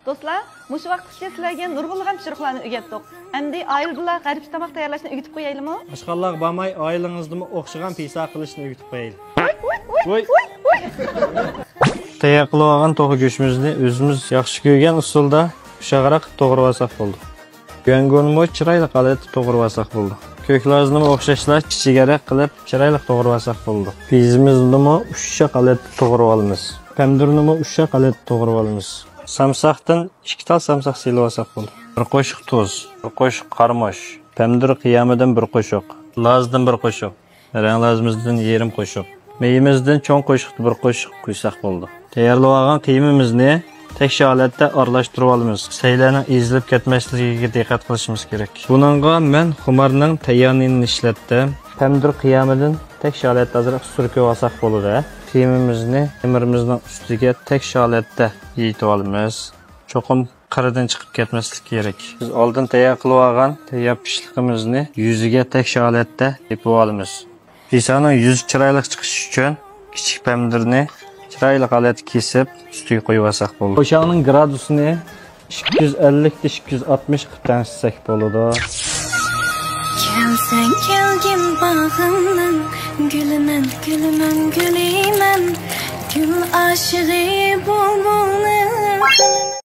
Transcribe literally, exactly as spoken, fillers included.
دوستلار، مۇشۇ ۋاقىتقىچە سىلەرگە نۇرغۇنلىغان پىشۇرۇقلارنى ئۆگەتتۇق. ئەمدى ئائىلىدىلا غەربچە تاماق تەييارلاشنى ئۆگىتىپ قويايلىمۇ؟ ئاشخانىلارغا بارماي، ئائىلىڭىزدىمۇ ئوخشىغان پىسا قىلىشنى ئۆگىتىپ قويايلى. ۋوي! تەييار قىلىۋالغان توخۇ گۆشىمىزنى ئۆزىمىز ياخشى كۆرگەن ئۇسۇلدا ئۇششاقراق توغرىۋالساق بولدى. گۈەنگۇنىمۇ چىرايلىق ھالەتتە توغرىۋالساق بولدى. كۆكلازنىمۇ ئوخشاشلا كىچىكرەك قىلىپ چىرايلىق توغرىۋالساق بولدى. پىزىمىزنىمۇ ئۇششاق ھالەتتە توغرىۋالىمىز. پەمدۇرنىمۇ ئۇششاق ھالەتتە توغرىۋالىمىز. سامساقتىن ئىككى تال سامساق سېلىۋالساق بولدى. بىر قوشۇق تۇز، بىر قوشۇق قارىمۇچ، پەمدۇر قىيامىدىن بىر قوشۇق، لازدىن بىر قوشۇق، رەڭ لازىمىزدىن يېرىم قوشۇق، مېيىمىزدىن چوڭ قوشۇقتا بىر قوشۇق قۇيساق بولىدۇ. تەييارلىۋالغان قىيمىمىزنى تەكشى ھالەتتە ئارىلاشتۇرۇۋالىمىز. سەيلەرنىڭ ئېزىلىپ كەتمەسلىكىگە دىققەت قىلىشىمىز كېرەك. بۇنىڭغا مەن خۇمارنىڭ تەييار نېنىنى ئىشلەتتىم. پەمدۇر قىيامىدىن تەكشى ھالەتتە ئازراق سۈركۈۋالساق بولىدۇ. قىيمىمىزنى خېمىرىمىزنىڭ ئۈستىگە تەكشى ھالەتتە يېيىتىۋالىمىز. چوقۇم قىرىدىن چىقىپ كەتمەسلىك كېرەك. بىز ئالدىن تەييار قىلىۋالغان تەييار پىشلىقىمىزنى يۈزىگە تەكشى ھالەتتە يېپىۋالىمىز. پىسانىڭ يۈزى چىرايلىق چىقىشى ئۈچۈن كىچىك پەمدۇرنى چىرايلىق ھالەتتە كېسىپ، ئۈستىگە قويۇۋالساق بولىدۇ. ئوشاقنىڭ گرادۇسىنى ئىككى يۈز ئەللىكتىن ئىككى يۈز ئاتمىشقا تەڭشىسەك بولىدۇ. كەلسەڭ كەلگىن باغىمنىڭ گۈلىمەن، گۈلىمەن، گۈلىمەن، گۈل ئاشىقى بۇلبۇلنىڭ.